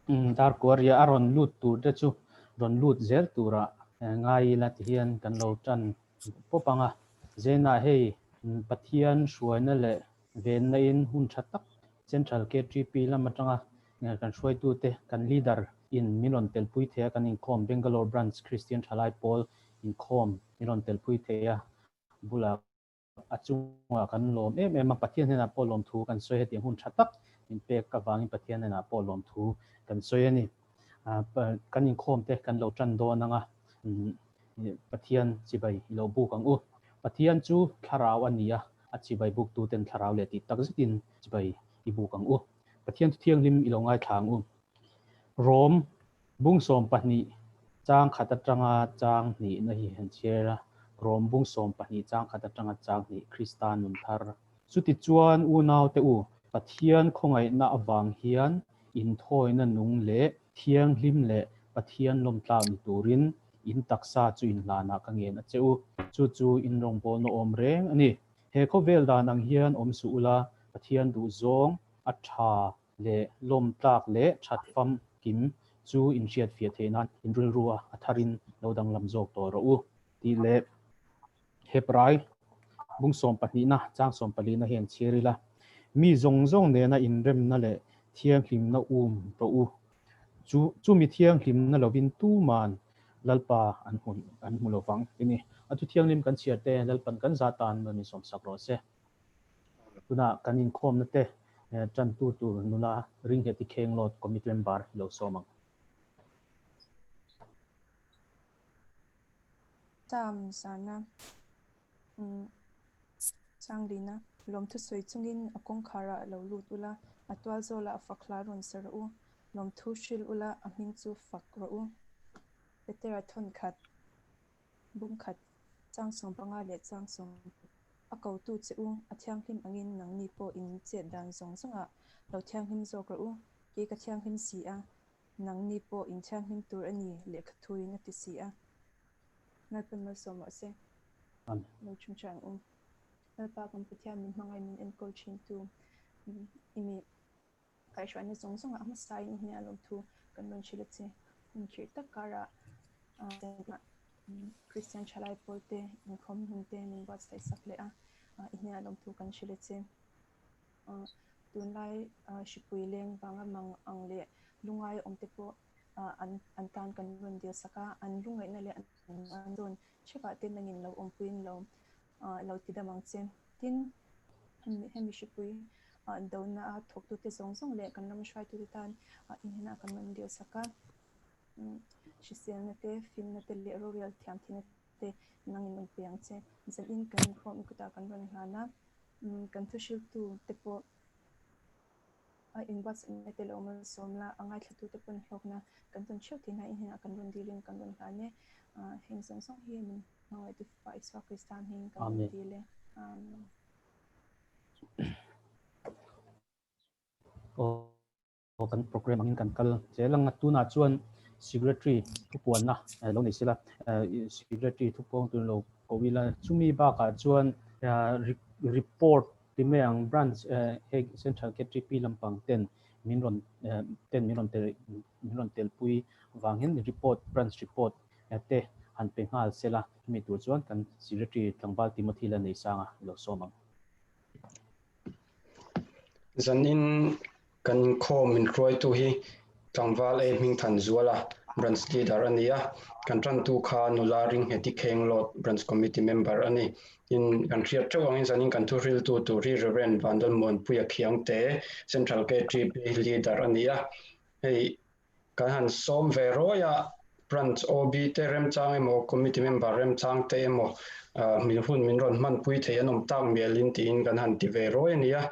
Darkuaria a rawn lut tur te chu rawn lut zel turah ngai ila ti hian kan lo tan pawp ang a. Zenah hei Pathian hruaina leh venna in hun tha tak Central KTP lam atanga kan hruaitute, kan leader in min rawn telpui thei a, kan inkhawm Bangalore Branch Kristian Thalai Pawl inkhawm min rawn telpui thei a, bulah A chungah kan lawm em em a, Pathian hnenah pawh lawmthu kan sawi hetiang hun tha tak min pek avangin Pathian hnenah pawh lawmthu kan sawi a ni. Kan inkhawm te kan lo tan dawn ang a, Pathian chibai i lo buk ang u. Pathian chu thlarau a ni a, a chibai buktu ten thlarau leh tih tak zetin chibai i buk ang u. Pathian thu thianghlim i lo ngaithla ang u. Rom Bung 12 chang khat atanga chang hnihna hi han chhiar a, Rom bung 12 chang khat atanga chang hnih Krista nun thar. Chutichuan unaute u, Pathian khawngaihna avang hian inthawina nung leh thianghlim leh Pathian lawmtlak ni turin in taksa chu inhlanah ka ngen a che u. Chu chu in rawngbawlna awm reng a ni. He khawvel dan ang hian awm suh ula, Pathian duhzawng a tha leh lawmtlak leh that famkim chu inhriatfiah theih nan in rilru a a tharin lo danglam zawk tawh rawh u tih leh Hebrai bung sawmpahnihna chang sawmpalina hian chhiar ila, Mi zawng zawng nena inremna leh thianghlimna um rawh u. Chu chumi thianghlimna lovin tuman Lalpa an hmu an hmu lovang ti ni. A thu thianghlim kan chhiar te Lalpan kan zah tan rawn insawmsak rawh se. Tunah kan inkhawmna te tantu tur nula Ringheti Khenglawt Committee Member hi lo sawm ang. Term zana Changlina lawmthu sawi chungin a kawngkharah lo lut ula, a tual zawlah fak hla rawn sa rawh u. Lawmthu hril ula, a hming chu fak rawh u. Petera thawn khat. Bum khat, chang 15 leh chang sawm a kotu che u, a thianghlim angin nangni pawh in chet dan zawng zawngah lo thianghlim zawk rawh u, kei ka thianghlim si a, nangni pawh in thianghlim tur a ni lehkha thuin a ti si a. Lalpan malsawm rawh se. Lo chhungchhe ang u. Lalpa kan Pathian min hmangaih min enkawl thintu i mi. Kaihhruaina zawng zawngah a hmasain i hmel lo thu kan rawn hrilh a che. Hun khirh tak karah Kristian thalai pawlte inkhawm hun te min buatsaih sak leh a, i hmel lo thu kan hrilh a che. Tunlai hripui leng vanga mang ang leh lungai awm te pawh an tan kan rawn dil sak a, an lungaihna leh an zawn theuhah te nangin lo awmpuiin lo lo ti dam ang che. Tin, hemi hripui dona a thawktute zawng zawng leh kan ram hruaitute tan inhena kan rawn dil sak a. Hriselna te, fimna te leh rorel thiam thihna te nangin rawn pe ang che. Zanin kan inkhawm kutah kan rawn hlan a, kan thuhriltu te pawh a inbuatsaihna te lo malsawm la, a ngaithlatute pawn hlawkna kan tawn theuh tihna inhena kan rawn dilin kan rawn hlan e. Heng zawng zawng hi min hmangaihtu Fapa Isua Krista hming kan rawn dil e. Amen. Aw kan program angin kan kal zel ang a, tunah chuan secretary thupuanna lo nei sela, secretary thupuang tur lo ko ila, chumi bakah chuan report ti mai ang branch hei central KTP lampang ten min rawn ten min rawn tel min rawn telpui vangin report branch report te han pe nghal sela, chumi tur chuan kan secretary tlangval Timothy la nei sanga i lo sawm ang. Zanin kan inkhawm min hruaitu hi tlangval A Hmingthanzuala Branch Leader a ni a, kan tantu kha nula Ringheti Khenglawt Branch Committee Member a ni. Tin, kan hriat theuh angin zanin kan thuhriltu tur hi Rev. Vanlalmuanpuia Khiangte Central KTP Leader a ni a, hei Kan han sawm ve rawi a, Branch OB te remchang emaw, Committee member remchang te emaw min hun min rawn hmanpui thei an awm tak mialin tiin kan han ti ve rawi a ni a.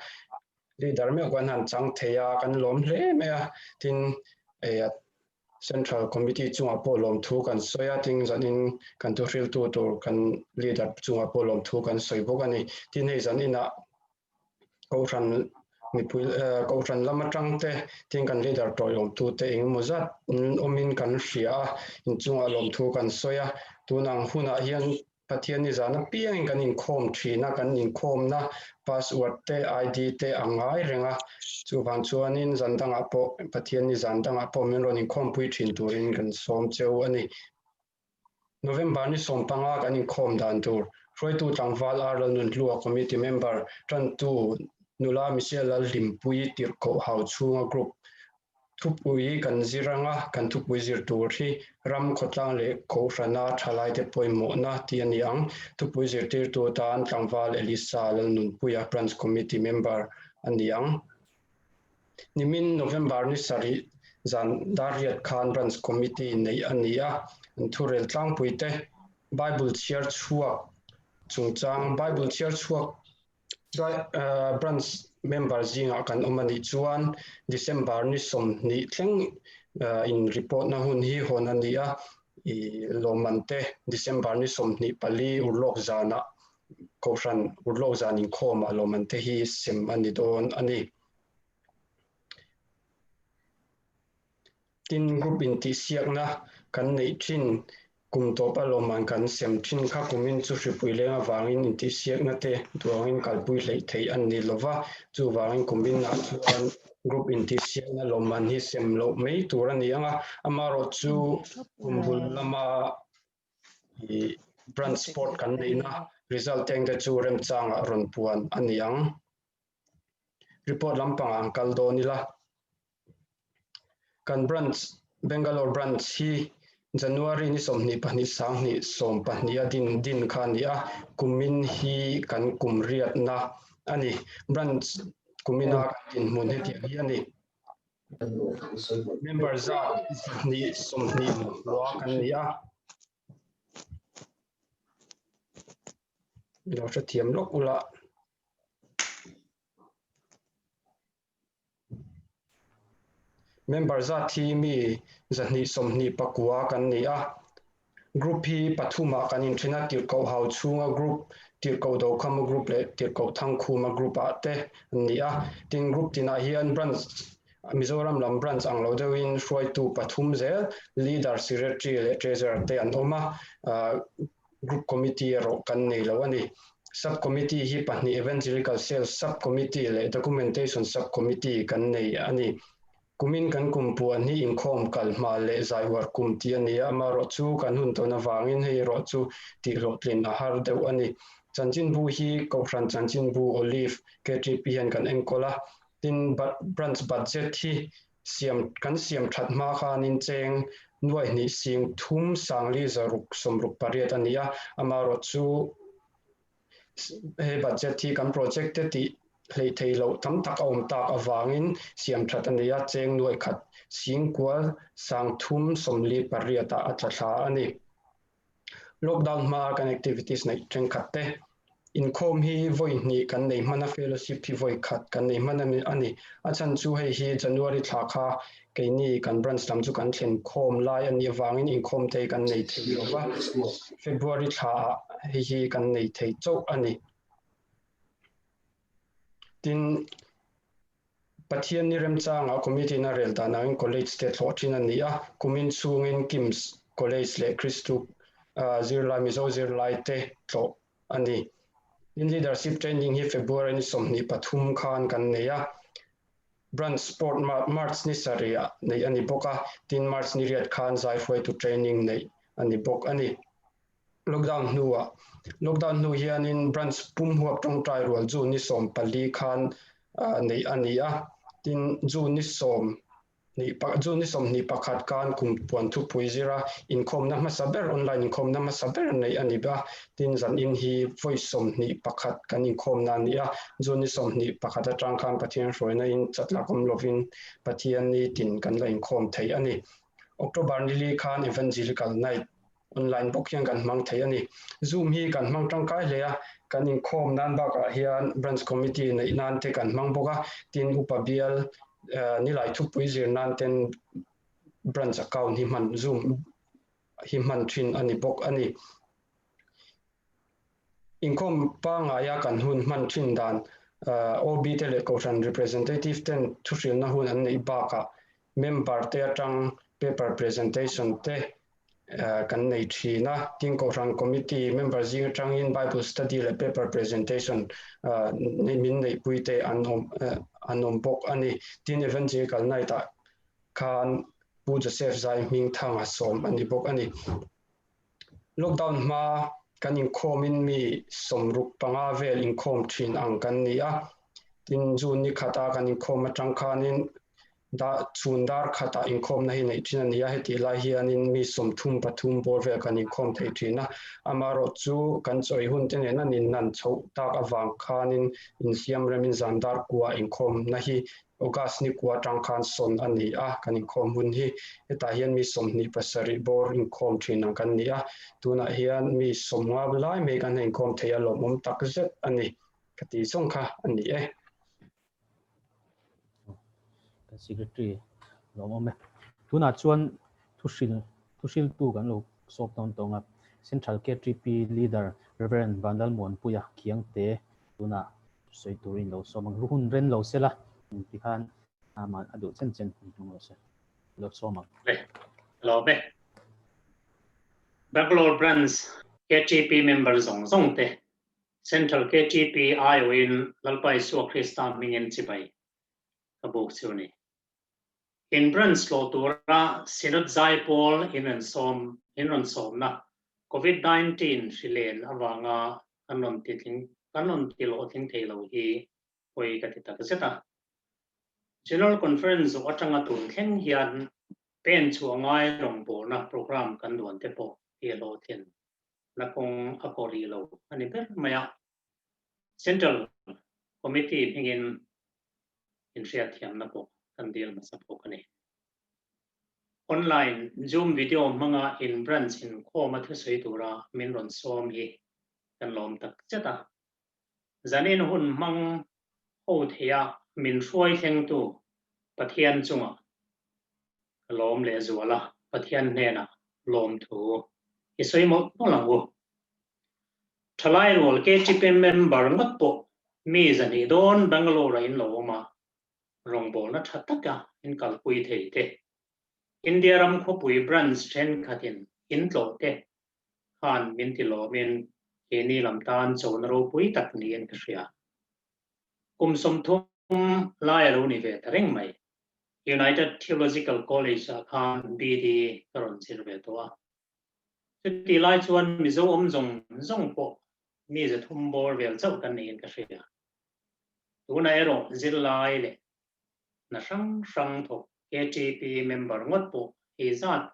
Leader meuh kan han chang thei a, kan lawm hle mai a. Tin, Central Committee chungah pawh lawmthu kan sawi a, tin zanin kan thuhriltu tur kan leader chungah pawh lawmthu kan sawi bawk a ni. Tin, hei zaninah Kohhran mipui Kohhran lam atang te tin kan leader tawiawmtu te engemaw zat awmin kan hria a, inchungah lawmthu kan sawi a, tun ang hunah hian. Pathianni zan apiangin kan inkhawm thin a, kan inkhawmna password te ID te a ngai reng a, chuvang chuanin zan dangah pawh Pathianni zan dangah pawh min rawn inkhawmpui thin turin kan sawm cheu a ni. November ni 15 kan inkhawm dan tur hruaitu tlangval Ar Lalnunhlua Committee member tantu nula Michelle Lalhlimpui Tirhkoh Hauchhunga Group Thupui kan zir anga kan thupui zir tur hi ram khawtlang leh kohhrana thalaite pawimawhna tih a ni ang. Thupui zirtirtu atan tlangval Elisa Lalnunpuia Branch Committee member a ni ang. Nimin November ni sarih zan darriat khan Branch Committee neih a ni a, an thurel tlangpuite Bible chhiar chhuak chungchang Bible chhiar chhuak Branch member zingah kan awm a nih chuan December ni 20 thleng in report na hun hi hawn a ni a, i lawmman te December ni 24 urlawk zanah Kohhran urlawk zan inkhawmah lawmman te hi sem a ni dawn a ni. Tin, group intihsiakna kan neih thin kum tawp a lawmman kan sem thin kha kumin chu hripui leng avangin intihsiakna te duangin kalpui hleih theih an ni lova, chuvangin kuminah chuan group intihsiakna lawmman hi sem loh mai tur a ni ang a, amaherawhchu kum bul lama branch sport kan neihna result te engte chu remchangah rawn puan a ni ang. Report lampangah an kal dawn ila. Kan branch, Bangalore branch hi January ni 22 2020 a din din kha a ni a, kumin hi kan kum riatna a ni. Branch kumina kan dinhmun hetiang hi a ni. Member zat 229 kan ni a. Lo hrethiam lawk ula. Member zat hi mi 229 kan ni a. Group hi pathumah kan inthen a, Tirhkoh Hau chhunga group, Tirhkoh Dokhama group leh Tirhkoh Thangkhuma group ah te an ni a. Tin, group tinah hian branch, Mizoram lam branch ang lo deuhin hruaitu pathum zel, leader, secretary leh treasurer te an awm a. Group committee erawh kan nei lo a ni. Sub committee hi pahnih Evangelical Sales Sub Committee leh Documentation Sub Committee kan nei a ni. Kumin kan kum puan hi inkhawm kal hma leh zai uar kum tih a ni a, amaherawhchu kan hun tawn avangin hei erawh chu tih hlawhtlin a har deuh a ni. Chanchinbu hi Kohhran Chanchinbu Olive KTP hian kan enkawl a, tin branch budget hi Siam kan siam that hma khanin cheng nuaihnih sing thum sangli zaruk sawmruk pariat a ni a, amaherawh chu he budget hi kan project te tih hleih theih loh tam tak a awm tak avangin siam that a ni a, cheng nuaikhat sing kual sang thum sawmli pariat ah a tla thla a ni. Lockdown hma kan activities neih thenkhat te inkhawm hi vawi hnih kan nei hman a, fellowship hi vawi khat kan nei hman a ni. A chhan chu hei hi January thla kha keini kan branch lam chu kan thlen khawm lai a nih avangin inkhawm te hi kan nei thei lo va, February thla ah hei hi kan nei thei chauh a ni. Tin, Pathian ni remchangah committee in a rel dan angin college te thlawh thin a ni a, kumin chhungin KIMS College leh Kristu zirlai Mizo zirlai te tlawh a ni. In leadership training hi February ni 23 khan kan nei a, Branch Sport March ni sarih ah neih a ni bawk a, tin March ni riat khan zai hruaitu training neih a ni bawk a ni. Lockdown hnuah Lockdown hnu hianin branch pum huap tawngtai rual June ni 14 khan neih a ni a, tin June ni sawm June ni 21 khan kum puan thupui zira inkhawmna hmasa ber online inkhawmna hmasa ber neih a ni a, tin zanin hi vawi 21 kan inkhawmna a ni a, June ni 21 atang khan Pathian hruaina in chatlak awm lovin Pathian ni tin kan la inkhawm thei a ni. October ni li khan Evangelical Night Online bawk hian kan hmang thei a ni. Zoom hi kan hmang tangkai hle a, kan inkhawm nan bakah hian Branch Committee neih nan te kan hmang bawk a, tin upa bial nilai thupui zir nan ten Branch account hi hman Zoom hi hman thin a ni bawk a ni. Inkhawm pangaia kan hun hman thin dan OB te leh Kohhran representative ten thuhrilna hun an neih bakah member te atang paper presentation te kan nei thin a. Tin, Kohhran Committee member zing atangin Bible Study leh Paper Presentation min neihpui te an awm an awm bawk a ni. Tin, Evangelical Night ah khan Pu Joseph Zai Hmingthanga sawm a ni bawk a ni. Lockdown hma kan inkhawmin mi 65 vel inkhawm thin ang kan ni a. Tin, June ni khata kan inkhawm atang khanin da chhun dar khatah inkhawmna hi neih thin a ni a, hetih lai hianin mi 33 bawr vel kan inkhawm thei thin a. Amaherawhchu kan chawi hun te nena nin nan chhoh tak avang khanin insiam remin zan dar kua inkhawmna hi August ni kua atang khan sawn a ni a, kan inkhawm hun hi hetah hian mi 27 bawr inkhawm thin ang kan ni a, tunah hian mi 50 lai mai kan inkhawm thei a, lawmawm tak zet a ni ka tih zawng kha a ni e. Kan secretary lawmawm e. Tunah chuan thuhril thuhriltu kan lo sawp dawn tawng a, Central KTP Leader Reverend Vanlalmuanpuia Khiangte tunah sawi turin lo sawm ang. Hun ren lo sela tikhan amah a duh chen chen hun hmang lo se lo sawm ang. Lawm e. Bangalore Branch KTP member zawng zawng te Central KTP aiawhin Lalpa Isua Krista hmingin chibai ka buk chu ni. In branch tlawh tura Synod Zaipawl in rawn sawm in rawn sawmna Covid 19 hri len avanga kan rawn ti tling kan rawn ti hlawhtling thei lo hi pawi ka ti tak zet a. General Conference zawh atanga tun thleng hian pen chhuah ngai rawngbawlna program kan duan te pawh hi a hlawhtlin na kawng a kaw rih lo a ni ber mai a. Central Committee hmingin inhriatthiamna pawh kan dil hmasa bawk a ni. Online Zoom video hmanga in branch inkhawm a thusawi tura min rawn sawm hi kan lawm tak zet a. Zanin hun hmang ho theia min hruai thlengtu Pathian chungah ka lawm lehzual a, Pathian hnenah lawmthu i sawi mawlh mawlh ang u. Thalai rual KTP member ngawt pawh mi zahnih dawn Bangalore-ah in lo awm a, rawngbawlna tha taka in kalpui thei te, India ram khawpui branch thenkhatin in tlawh te khan min ti lawmin keini lam tan chona ropui tak niin ka hria. Kum 30 lai a lo ni ve ta reng mai. United Theological College ah khan BD ka rawn zir ve tawh a. Chutih lai chuan Mizo awm zawng zawng pawh mi 300 bawr vel chauh kan niin ka hria. Tunah erawh zirlai leh hna hrang hrang thawk KTP member ngawt pawh hei zat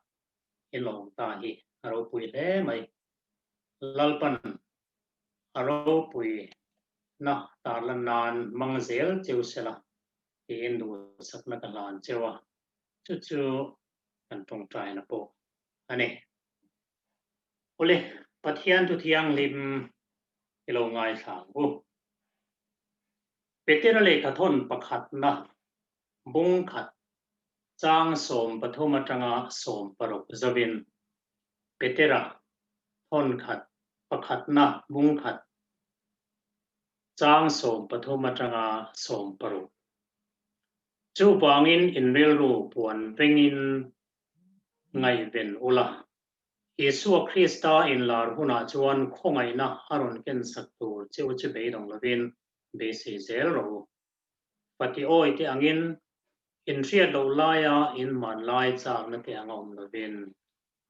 i lawm ta hi a ropui hle mai. Lalpan a ropui na tarlan nan mang zel cheu sela tiin duhsakna ka hlan cheu a, chu chu kan tawngtaina pawh a ni. Awle, Pathian thu thianghlim i lo ngaithla ang u. Petera lehkhathawn pakhatna bung khat chang 13 atanga 16 zovin Petera thawn khat pakhatna bung khat Chang 13 atanga 16. Chuvangin in rilru puan vengin ngaihven ula, Isua Krista inlar hunah chuan khawngaihna a rawn kensak tur che u chu beidawng lovin beisei zel rawh u. Fati awi te angin, inhriat loh laia in hmanlai chakna te anga awm lovin,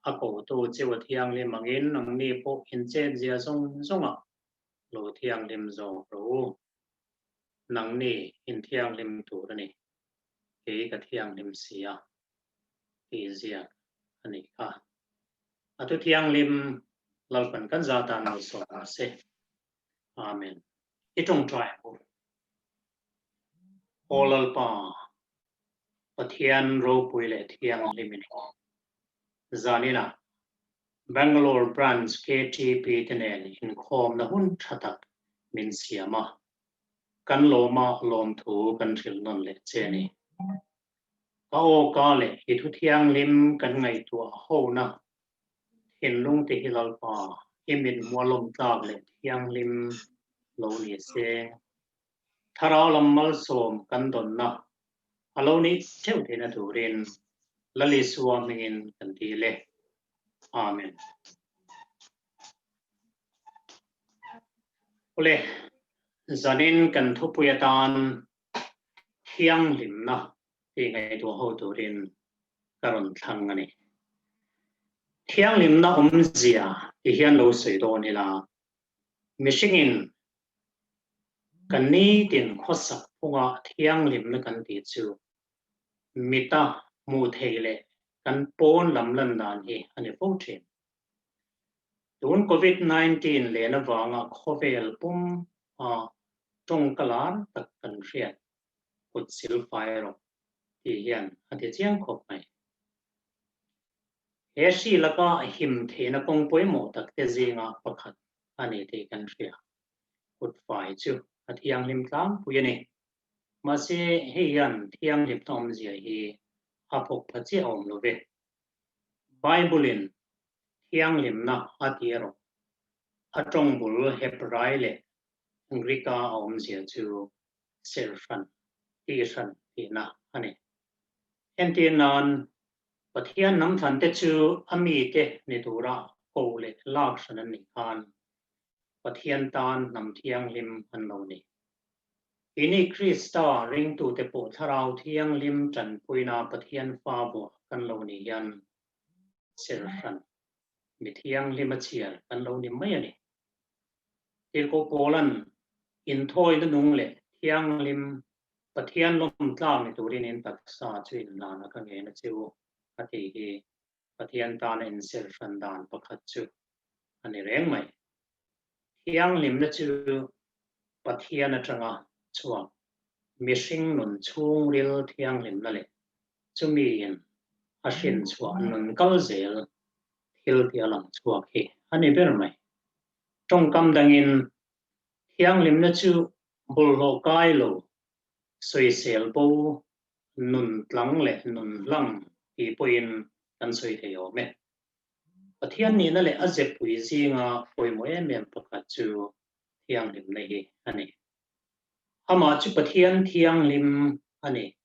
a kotu cheu a thianghlim angin nangni pawh in chetzia zawng zawngah lo thianghlim zawk rawh u. Nangni in thianghlim tur a ni, kei ka thianghlim si a, tih ziak a nih kha. A thu thianghlim Lalpan kan za tan malsawm rawh se. Amen. I tawngtai ang u. Aw Lalpa, Pathian ropui leh thianghlim i ni. Zaninah Bangalore Branch KTP te nen inkhawmna hun tha tak min siam a, kan lawma lawmthu kan hrilh nawn leh che a ni. Ka aw ka leh i thu thianghlim kan ngaihtuah hona thinlung te hi Lalpa i mit mualawm tlak leh thianghlim lo ni se. Thlarau lam malsawm kan dawnna a lo nih theuh theihna turin Lal Isua hmingin kan dil e. Amen. Awle, zanin kan thupui atan thianghlimna tih ngaihtuah ho turin ka rawn thlang a ni. Thianghlimna awmzia ti hian lo sawi dawn ila, mihringin kan nitin khawsak phunga thianghlimna kan tih chu mita hmuh theih leh kan pawn lam lan dan hi a ni fo thin. Tun Covid 19 len avanga khawvel pum a tawngka lar tak kan hriat kut sil fai rawh tih hian a ti chiang khawp mai. He hri laka him theihna kawng pawimawh tak te zinga pakhat a ni tih kan hria. Kut fai chu a thianghlim tlangpui a ni. Mahse hei hian thianghlimna awmzia hi a phawk pha chiah awm lo ve. Bible-in thianghlimna a ti erawh a tawng bul Hebrai leh Greek-a a awmzia chu serhran, tihhran tihna a ni. Entir nan, Pathian hnamthlan te chu a mite ni tura ko leh lak hran an nih khan Pathian tan hnam thianghlim an lo ni. Ini Krista ringtute pawh Thlarau Thianghlim tanpuina Pathian fa buah kan lo ni hian serhran mi thianghlim a chhiar kan lo ni mai a ni. Tirhkoh Paula'n inthawina nung leh thianghlim Pathian lawmtlak ni turin in taksa chu inhlan a ka ngen a che u a tih hi Pathian tana inserhran dan pakhat chu a ni reng mai. Thianghlimna chu Pathian atanga chhuak mihring nun chhungril thianghlimna leh chumiin a hrinchhuah nun kal zel thil tih a lang chhuak hi a ni ber mai. Tawngkam dangin thianghlimna chu bawlhhlawh kai lo, sawisel bo, nun tlang leh nun hlang tih pawhin kan sawi thei awm e. Pathian nihna leh a zepui zinga pawimawh em em pakhat chu thianghlimna hi a ni. Amah chu Pathian thianghlim a ni.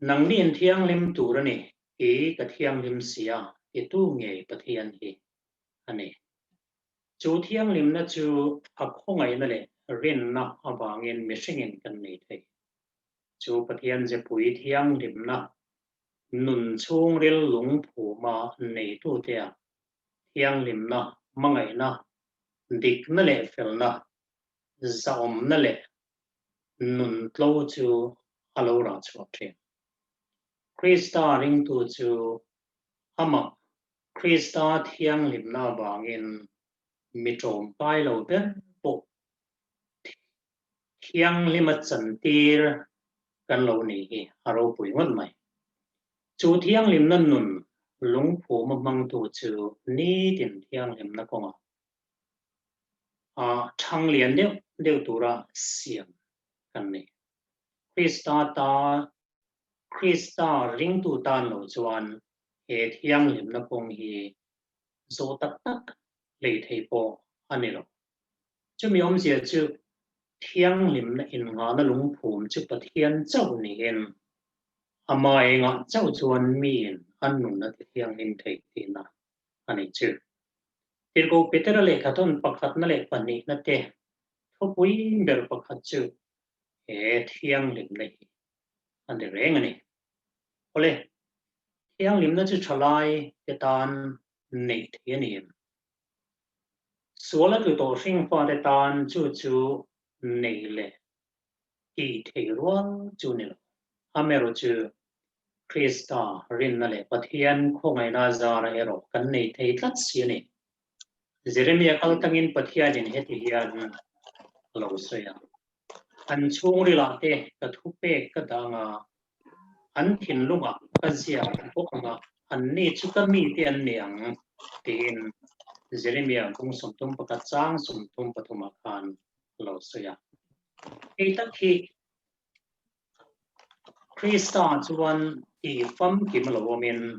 Nangni'n thianghlim tur a ni, kei ka thianghlim si a, titu ngei Pathian hi a ni. Chu thianghlimna chu a khawngaihna leh rinna avangin mihringin kan nei thei. Chu Pathian zepui thianghlimna nun chhungril lungphuma neitutea thianghlimna, hmangaihna, dikna leh felna, zahawmna leh nun tlo chu a lo rah chhuak thin. Krista ringtu chu amah Krista thianghlimna avangin mi tawmkai lo ber pawh thianghlima chantir kan lo nih hi a ropui ngawt mai. Chu thianghlimna nun lungphuma hmangtu chu nitin thianghlimna kawngah a thang lian deuh deuh tura siam kan ni. Krista ta Krista ringtu tan lo chuan he thianghlimna kawng hi zawh tak tak hlei thei pawh a ni lo. Chumi awmzia chu thianghlimna innghahna lungphum chu Pathian chauh niin ama engah chauh chuan miin an nun a ti thianghlim thei tihna a ni chu. Tirhkoh Petera lehkhathawn pakhatna leh pahnihna te thupui ber pakhat chu he thianghlimna hi a ni reng a ni. Awle, thianghlimna chu thalai te tan neih theih a ni em? Sual a tlu tawh hringfate tan chu chu nei leh tih theih rual chu ni lo. Amaherawh chu Krista rinna leh Pathian khawngaihna zara erawh kan nei thei tlat si a ni. Jeremia kal tangin Pathianin heti hian a lo sawi a, An chhungrilah te ka thupek ka dang a, an thinlungah ka ziak bawk ang a, anni chu ka mite an ni ang, tiin Jeremia kung 31 chang 33 ah khan a lo sawi a. Hei tak hi Krista chuan tih famkim lo awmin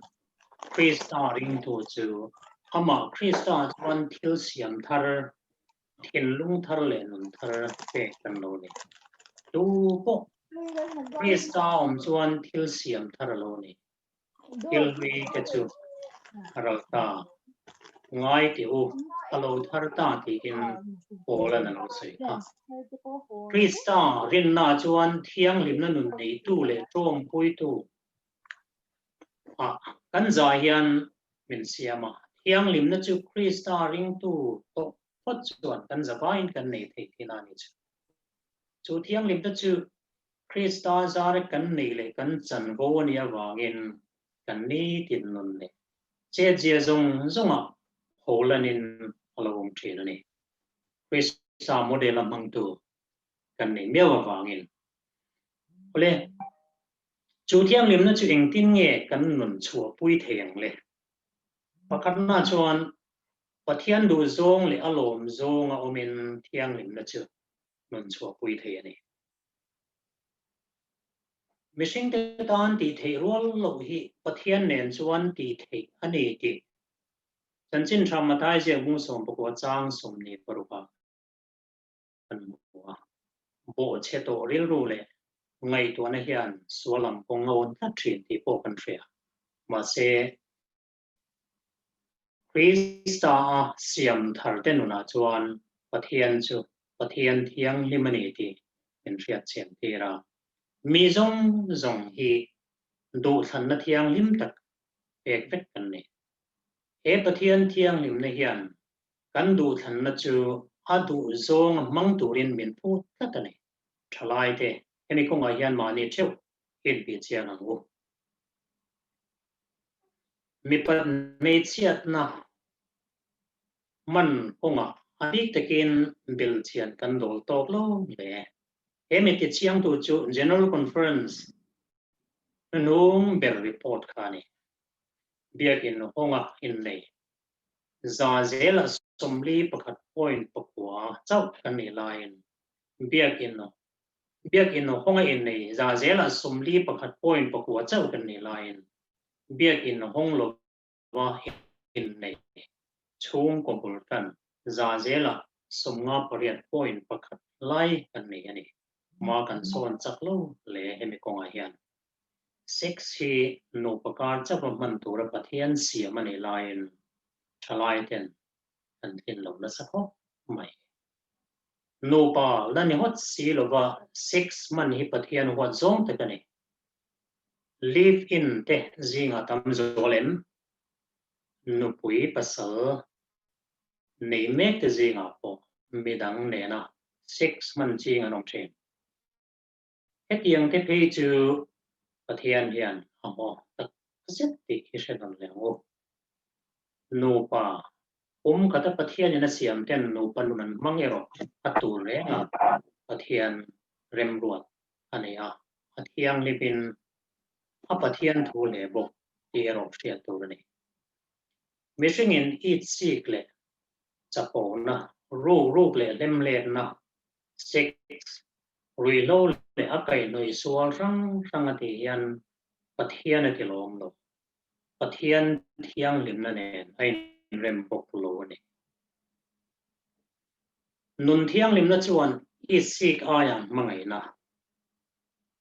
Krista ringtu chu amah Krista chuan thil siam thar, thinlung thar leh nun thar pek kan lo ni. Tu pawh Krista awm chuan thil siam thar a lo ni. Thil hlui te chu a ral ta. Ngai teh u, a lo thar ta tiin Paul-a'n a lo sawi kha. Krista rinna chuan thianghlimna nun neitu leh ṭawmpuitu ah kan zah hian min siam a. Thianghlimna chu Krista ringtu tawh phawt chuan kan zavaiin kan nei thei thin a ni chu. Chu thianghlimna chu Krista zara kan nei leh kan chanvo a nih avangin kan nitin nun leh chetzia zawng zawngah holanin a lo awm thin a ni. Krista model a hmangtu kan nei miau avangin. Awle, chu thianghlimna chu engtin nge kan nun chhuahpui thei ang le? Pakhatna chuan Pathian duh zawng leh a lawm zawnga awmin thianghlimna chu nun chhuahpui thei a ni. Mihringte tan tih theih rual loh hi Pathian nen chuan tih theih a ni tih Chanchin Tha Mathai ziak bung 14 chang 26 ah kan hmu a. Bawhchhe tawh rilru leh ngaihtuahna hian sual ang pawng a awn tlat thin tih pawh kan hria. Mahse, Krista a siam tharte nunah chuan Pathian chu Pathian thianghlim a ni tih min hriat chian tir a. Mi zawng zawng hi duhthlanna thianghlim tak pek vek kan ni. He Pathian thianghlimna hian kan duhthlanna chu a duh zawnga hmang turin min phut tlat a ni. Thalaite, hemi kawngah hian mahni theuh inbih chiang ang u. Mipa hmeichhiatna hman kawngah a bik takin belchian kan dawl tawk lo hle. He mi tichiangtu chu General Conference hnuhnung ber report kha a ni. Biakin hawnga innei 41.9% chauh kan nih laiin Biakin Biakin hawnga innei 41.9% chauh kan nih laiin Biakin hawng lova innei chhungkaw bul tan 58.1% lai kan nei a ni. Hma kan sawn chak lo hle hemi kawngah hian. Sex hi nupa kar chauha hman tura Pathian siam a nih laiin thalai ten an tlin lo nasa khawp mai. Nupa la ni hawt si lova sex hman hi Pathian huat zawng tak a ni. Live in te zingah tam zual em? Nupui pasal nei mek te zingah pawh midang nena sex hman ching an awm thin. Hetiang te phei chu Pathian hian a haw tak zet tih hi hre nawn leh ang u. Nupa Kum khata Pathianin a siam ten nupa nun an hmang erawh a tur reng a, Pathian remruat a nei a, a thianghlimin a Pathian thu hle bawk tih erawh hriat tur a ni. Mihringin itsik leh chapona, ruk leh hlemhletna, sex, ruihhlo leh a kaihhnawih sual hrang hrang a tih hian Pathian a ti lawm lo. Pathian thianghlimna nen a inrem bawk lo a ni. Nun thianghlimna chuan itsik aia hmangaihna,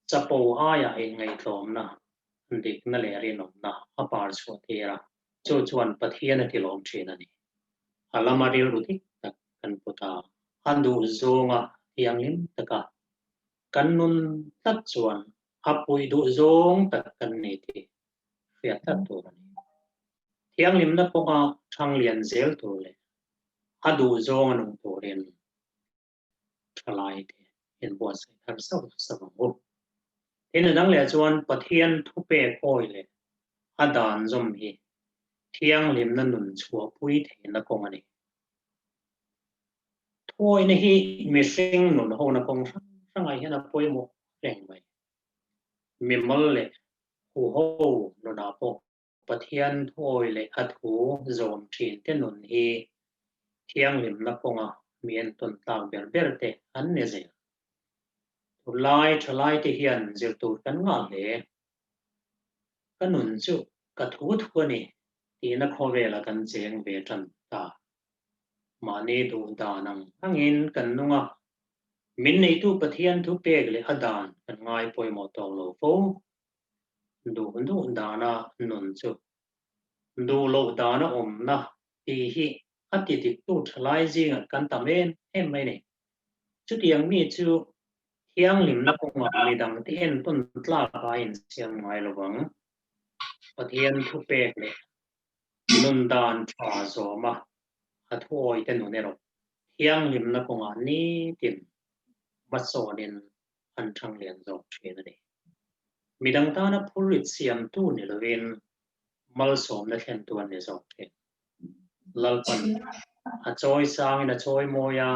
chapo aia inngaihtlawmna, dikna leh rinawmna a par chhuah tir a, chu chuan Pathian a tilawm thin a ni. A lama rilru dik tak kan put a, a duh zawnga thianghlim taka kan nun tlat chuan a puih duh zawng tak kan ni tih hriat tlat tur a ni. Thianghlimna kawnga thang lian zel tur leh a duh zawng a nung turin thalai te inbuatsaih thar sauh sauh ang u. Tin a dang leh chuan Pathian thupek awi leh a dan zawm hi thianghlimna nun chhuahpui theihna kawng a ni. Thuawihna hi mihring nun hona kawng hrang hrangah hian a pawimawh reng mai. Mimal leh huho nunah pawh Pathian thuawi leh a thu zawm thin te nun hi thianghlimna kawnga mi entawn tlak ber ber te an ni zel. Tunlai thalai te hian zir tur kan ngah hle. Ka nun chu ka thu thu a ni tihna khawvela kan cheng ve tan ta. Mahni duh dan ang angin kan nung a, min neitu Pathian thu pek leh a dan kan ngai pawimawh tawk lo fo. Duh duh dana nun chu Duh loh dana awmna tih hi a ti diktu thalai zingah kan tam em em mai ni. Chutiang mi chu thianghlimna kawngah midangte entawn tlak a insiam ngai lo vang. Pathian thupek leh nun dan tha zawma a thuawite nun erawh thianghlimna kawngah nitin hmasawnin an thang lian zawk thin a ni. Midang tana phurrit siamtu ni lovin malsawmna thlentu an ni zawk thin. Lalpan a chawi sangin a chawi mawi a,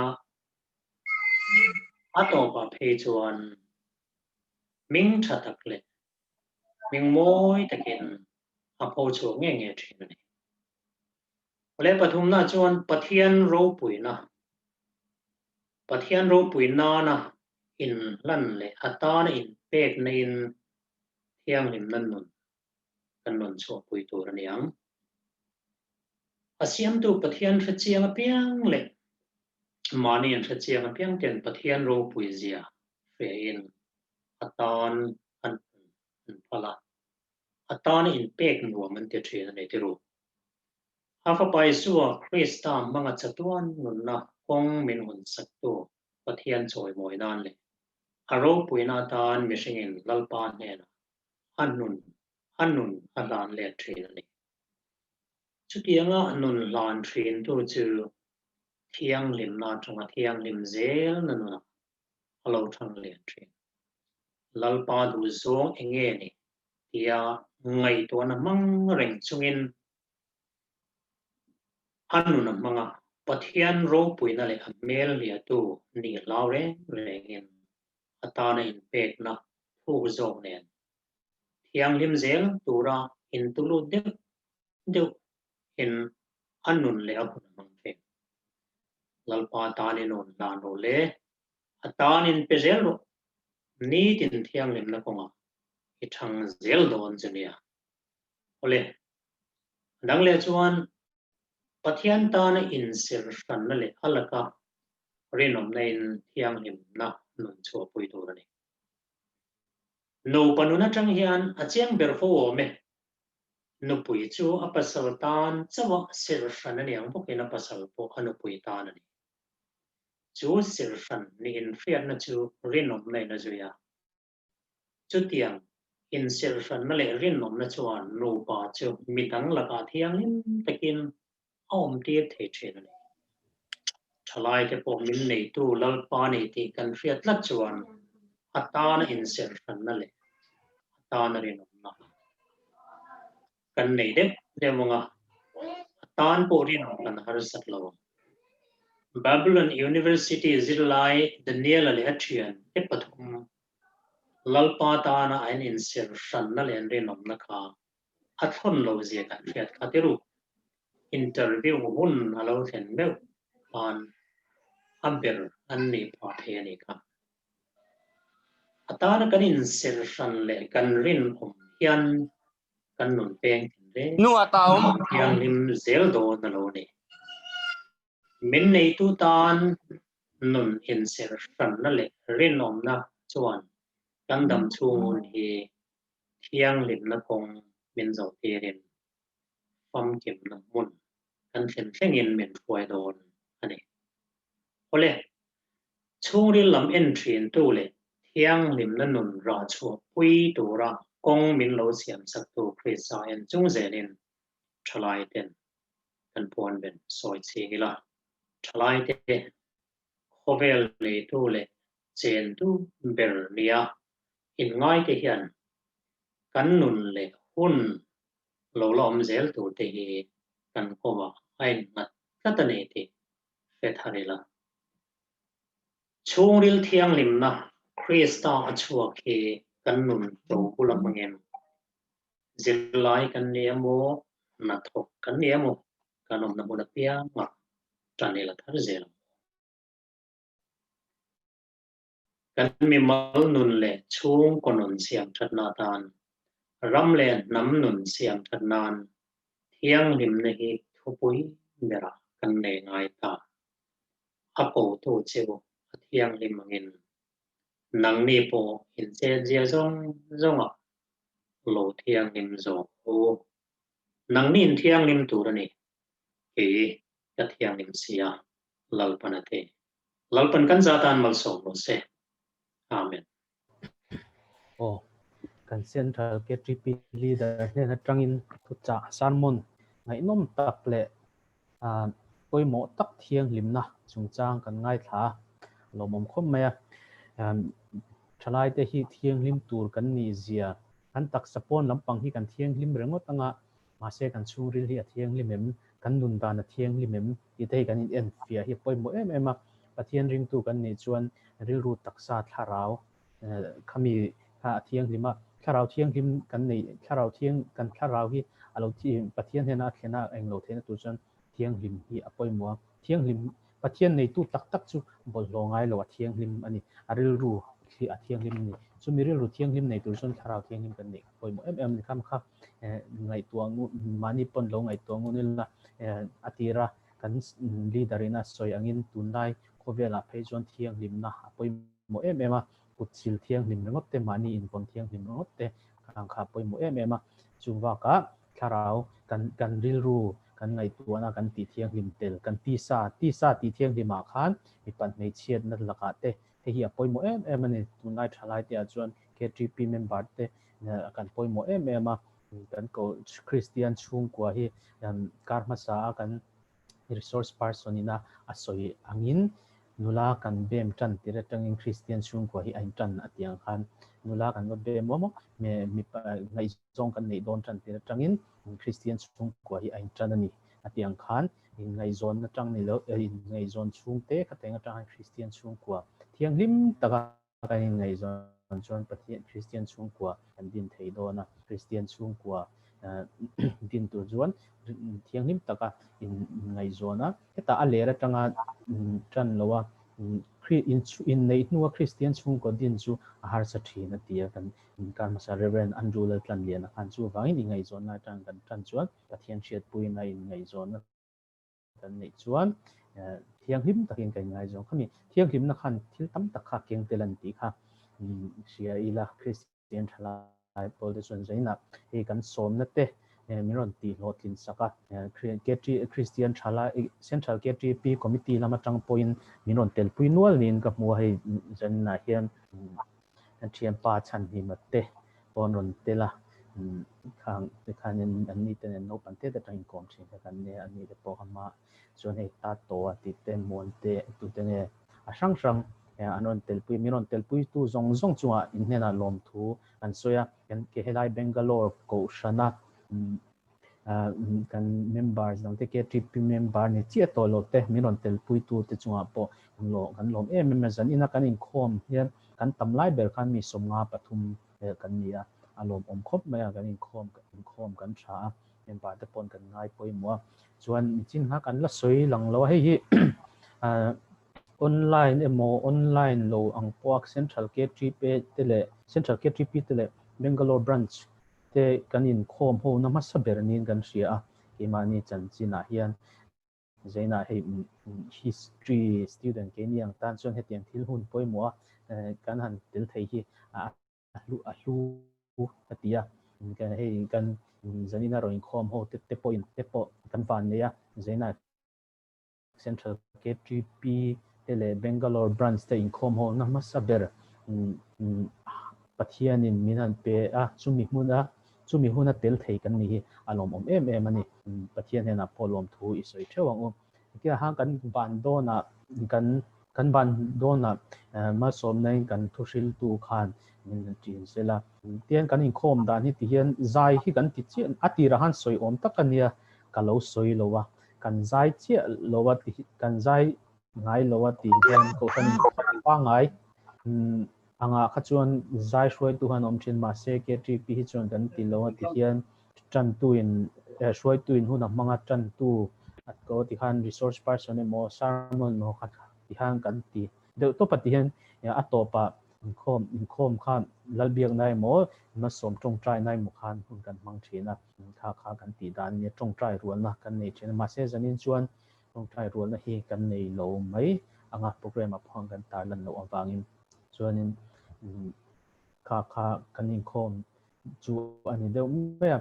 a tawpah phei chuan hming tha tak leh hming mawi takin a pho chhuak nge nge thin a ni. Awle pathumna chuan Pathian ropuina, Pathian ropui nana inhlan leh atana inpekna in thianghlimna nun kan rawn chhuahpui tur a ni ang. A siamtu Pathian hre chiang apiang leh mahni an hre chiang apiang ten Pathian ropui zia hriain a tan an an phal a, a tana inpek nuam an ti thin a ni tiru. A fapa Isua Krista hmanga chatuan nunna kawng min hun saktu Pathian chawimawi nan leh a ropuina atan mihringin Lalpa hnenah a nun a nun a hlan let thin a ni. Chutianga nun hlan thintu chu thianghlimna atanga thianghlim zelna nunah a lo thang lian thin. Lalpa duh zawng eng nge ni tia ngaihtuahna hmang reng chungin a nun a hmang a, Pathian ropuina leh a hmel hliahtu nih hlau reng rengin a tana inpekna thuk zawk nen thianghlim zel tura intulut deuh deuh in a nun leh a hun a hmang thin. Lalpa tanin rawn hlan rawh le, a tanin pe zel rawh, nitin thianghlimna kawngah i thang zel dawn che nia. Awle, a dang leh chuan Pathian tana insir hranna leh a laka rinawmna in thianghlimna nun chhuahpui tur a ni. Nupa nun atang hian a chiang ber fo awm e. Nupui chu a pasal tan chauh a sir hran a ni ang bawkin a pasal pawh a nupui tan a ni. Chu sir hran ni inhriatna chu rinawmna in a zui a. Chutiang insir hranna leh rinawmna chuan nupa chu midang lakah thianghlim takin a awmtir thei thin a ni. Thalaite pawh min neitu Lalpa ni tih kan hriat tlat chuan a tana insir hranna leh a tana rinawmna kan nei deuh deuh ang a, a tan pawh rinawm kan harsat lo ang. Babylon University zirlai Daniela leh a thian te pathum Lalpa tana an insir hranna leh an rinawmna kha a thlawn lo zia kan hriat kha tiru. Interview hun a lo thlen meuh khan a ber an nih phah thei a nih kha. A tana kan insir hran leh kan rinawm hian kan nun peng thin reng thianghlim zel dawn a lo ni. Min neitu tan nun inser hranna leh rinawmna chuan kan dam chhung hun hi thianghlimna kawng min zawh tirin famkimna hmun kan thlen thlengin min hruai dawn a ni. Awle, chhungril lam en thintu leh thianghlimna nun rah chhuah pui tura kawng min lo siamsaktu Krista en chung zelin thalai ten kan puan ben sawi ching ila, thalai te khawvel neitu leh chentu ber nia inngai te hian kan nun leh hun lo la awm zel tur te hi kan kawngah a innghat tlat a ni tih hre thar ila. Chhungril thianghlimna Krista a chhuak hi kan nun to bula hmangin zirlai kan ni emaw, hnathawk kan ni emaw, kan awmna hmun apiangah tan ila thar zel ang. Kan mimal nun leh chhungkaw nun siam thatna atan, ram leh hnam nun siam that nan thianghlimna hi thupui berah kan nei ngai ta. A kotu chu a thianghlim angin nangni pawh inchetzia zawng zawngah lo thianghlim zawk u. Nangni in thianghlim tur a ni. Kei ka thianghlim si a, Lalpan a ti. Lalpan kan za tan malsawm rawh se. Amen. Aw, kan Central KTP Leader hnen atangin thuchah sermon ngaihnawm tak leh pawimawh tak thianghlimna chungchang kan ngaithla a, lawmawm khawp mai a. Thalaite hi thianghlim tur kan nih zia, kan taksa pawn lampang hi kan thianghlim ringawt anga, mahse kan chhungril hi a thianghlim em, kan nun dan a thianghlim em tih te hi kan inenfiah hi a pawimawh em em a. Pathian ringtu kan nih chuan rilru taksa thlarau khami kha a thianghlim a, thlarau thianghlim kan nei, thlarau thiang, kan thlarau hi a lo thi, Pathian hnena a thlen a, englo theihna tur chuan thianghlim hi a pawimawh a. Thianghlim, Pathian neitu tak tak chu bawlhhlawh ngai lo a thianghlim a ni, a rilru khi a thianghlim a ni. Chumi rilru thianghlim nei tur chuan thlarau thianghlim kan neih a pawimawh em em a ni. Kham kha ngaihtuah ngun, mahni pawn lo ngaihtuah ngun ila a tira kan leader in a sawi angin tunlai khawvelah phei chuan thianghlimna a pawimawh. Pawimawh em em a, kut sil thianghlim ringawt te, mahni invawn thianghlim ringawt te ang kha a pawimawh em em a. Chung bakah thlarau kan kan rilru kan ngaihtuahna kan tih thianghlim tel, kan tisa, tisa tih thianghlimah khan mipat hmeichhiatna lakah te hei hi a pawimawh em em a ni. Tunlai thalai te ah chuan KTP member te kan pawimawh em em a, kan ko Kristian chhungkua hi kar hmasa a kan resource person ina a sawi angin nula kan bem tan tir atangin Kristian chhungkua hi a intan a tih ang khan nula kan va bem maw maw mipa ngaihzawng kan neih dawn tan tir atangin Kristian chhungkua hi a intan a ni a tih ang khan inngaihzawn atang ni lo inngaihzawn chhungte khateng atang khan Kristian chhungkua thianghlim taka kan inngaihzawn chuan Pathian Kristian chhungkua kan din thei dawn a, Kristian chhungkua din tur chuan thianghlim taka inngaihzawn a, hetah a ler atanga tan lo a, inneih hnua Kristian chhungkua din chu a harsa thin a ti a, kan inkar hmasa Rev. Andrew Laltlanliana khan chuvangin inngaihzawnna atang kan tan chuan Pathian hriatpuina inngaihzawnna kan neih chuan thianghlim takin kan ngaizawng khami thianghlimna khan thil tam tak kha keng tel an tih kha hria ila Kristian thalai pawl te chuan zainah hei kan sawmna te min rawn tih hlawhtlin sak a Kristian thalai Central KTP Committee lam atang pawhin min rawn telpui nual niin ka hmu a hei zaninah hian Kan thianpa chhanhima te pawh an rawn tel a, khang te khanin an ni te nen naupang te te atang inkawm thin kha kan nia, an ni te pawh kha hma chuan hei ta tawh a tih te muan te tu te nge a hrang hrang an rawn telpui, min rawn telpui tu zawng zawng chungah in hnenah lawmthu kan sawi a, kan ke helai Bangalore kohhrana kan members dang te KTP member ni chiah tawh lo te min rawn telpui tu te chungah pawh kan lawm kan lawm em em a zan ina kan inkhawm hian kan tam lai ber khan mi 53 vel kan ni a a lawmawm khawp mai a kan inkhawm inkhawm kan tha a member te pawn kan ngai pawimawh a chuan nichin kha kan la sawi lang lo a hei hi online emaw online lo ang pawh a Central KTP te leh Central KTP te leh Bangalore branch te kan inkhawm ho na hmasa ber niin kan hria a, keimahni chanchinah hian Zainah hei history student keini ang tan chuan hetiang thil hun pawimawh a kan han tel thei hi a hlu a hlu ka ti a, hei kan zanina rawn inkhawm ho te pawhin te pawh kan van nei a, Zainah Central KTP te leh Bangalore Branch te inkhawm ho na hmasa ber Pathianin min han pe a, chumi hmuna chumi huna tel thei kan ni hi a lawmawm em em a ni. Pathian hnenah pawh lawmthu i sawi theuh ang u. Hetia khan kan ban dawnah kan kan ban dawnah malsawmnain kan thuhriltu khan min han ṭin sela. Tihian kan inkhawm dan hi tihian zai hi kan ti chiah a tirah khan sawi awm tak a nia ka lo sawi lo a. Kan zai chiah lo a ti kan zai ngai lo a tih hian kohhran pangngai angah kha chuan zai hruaitu khan awm thin mahse KTP hi chuan kan ti lo a ti hian tantu in hruaitu in hun a hmanga tantu a ko ti khan resource person emaw sermon emaw kha ti khan kan ti deuh tawp a ti hian a tawpah inkhawm inkhawm khan lalbiakna emaw hmasawm tawngtaina emaw khan hun kan hmang thin a. Kha kha kan tih dan ania tawngtai rualna kan nei thin a, mahse zanin chuan tawngtai rualna hi kan nei lo mai anga program ah pawh kan tar lan loh avangin chuanin kha kha kan inkhawm chu a ni deuh mai a.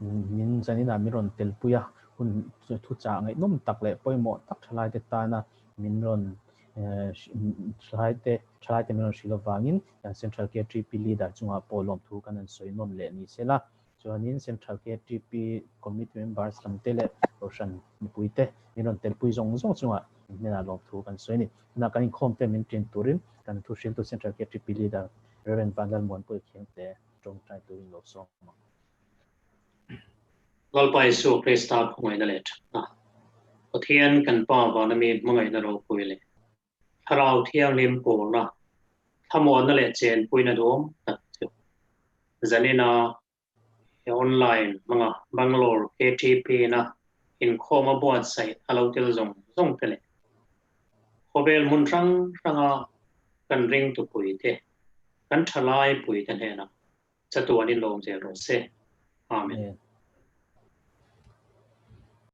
Min zaninah min rawn telpui a, hun thuchah ngaihnawm tak leh pawimawh tak thalaite tana min rawn thalaite thalaite min rawn hrilh avangin kan Central KTP Leader chungah pawh lawmthu kan han sawi nawn leh ni se la. Chuanin Central KTP Committee members lamte leh Kohhran mipuite min rawn telpui zawng zawng chungah in hnenah lawmthu kan sawi a ni. Tunah kan inkhawmte min ṭin turin kan thuhriltu Central KTP Leader Rev. Vanlalmuanpuia Khiangte tawngtai turin lo sawm ang. Lalpa Isu Krista khawngaihna leh thatna, Pathian kan Pa vana mi hmangaihna ropui leh Thlarau Thianghlim pawlna, thlamuanna leh chenpuina duhawm tak chu zanina he online hmanga Bangalore KTP na inkhawm a buatsaih a lo tel zawng zawng te leh khawvel hmun hrang hranga kan ringtupuite, kan thalaipuite hnenah chatuanin lawm zel rawh se. Amen.